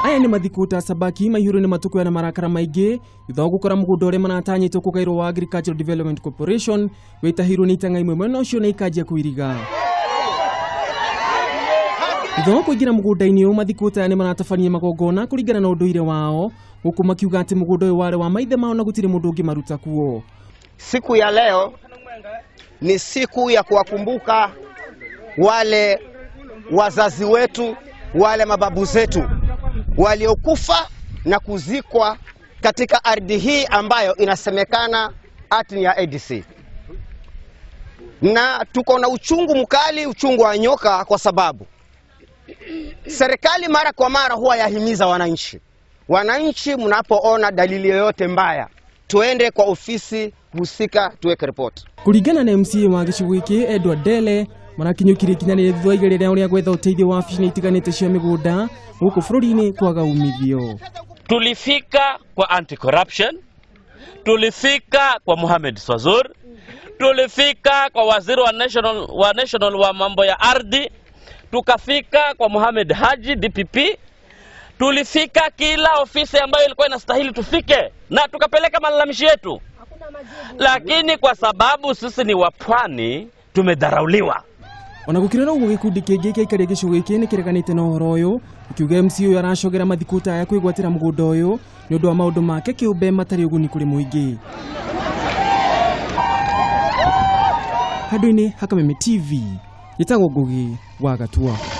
Aya nĩ mathikũ ta Sabaki maihũrwo nĩ matukũ na marakara maingĩ thutha wa gũkora mũgũnda ũrĩa maratanyĩtwo kũgaĩrwo wa Agricultural Development Corporation wĩtahĩirwo nĩ itang'a imwe mwena ũcio na ikanjia kũiriga. Thutha wa kũingĩra mũgũnda-inĩ ũyũ mathikũ ta aya nĩ maratabania magongona kũringana na ũndũire wao, gũkũ makiuga atĩ mũgũnda ũyũ warĩ wa maithe mao na gũtirĩ mũndũ ũngĩmaruta kuo. Siku ya leo ni siku ya kuwakumbuka wale wazazi wetu, wale mababu zetu waliokufa na kuzikwa katika ardhi hii ambayo inasemekana ati ni ya ADC. Na tuko na uchungu mkali, uchungu wa nyoka, kwa sababu serikali mara kwa mara huwa yahimiza wananchi. Wananchi, mnapoona dalili yoyote mbaya, tuende kwa ofisi husika tuweke ripoti. Kuringana na MCA wa gĩcigo gĩkĩ Edward Dele, marakinyũkirie ikinya rĩrĩ thutha wa igeria rĩao rĩa gwetha ũteithio wa wabici itiganĩte cia mĩgũnda gũkũ bũrũri-inĩ kwaga umithio. Tulifika kwa anti-corruption, tulifika kwa Mohamed Swazur, tulifika kwa waziri wa national wa mambo ya ardhi, tukafika kwa Mohamed Haji DPP, tulifika kila ofisi ambayo ilikuwa inastahili tufike na tukapeleka malalamishi yetu, lakini kwa sababu sisi ni wapwani tumedharauliwa. Ona gũkĩrĩ ũguo, gĩkundi kĩngĩ kĩa aikari a gĩcigo gĩkĩ nĩ kĩreganĩte na ũhoro ũyũ, gĩkiuga MC ũyũ aracogera mathikũ ta aya kwĩgwatĩra mũgũnda ũyũ nĩ ũndũ wa maũndũ make kĩũmbe matarĩ ũguni kũrĩ mũingĩ. Handũ-inĩ ha Kameme TV, njĩtagwo Ngugi wa Gatua.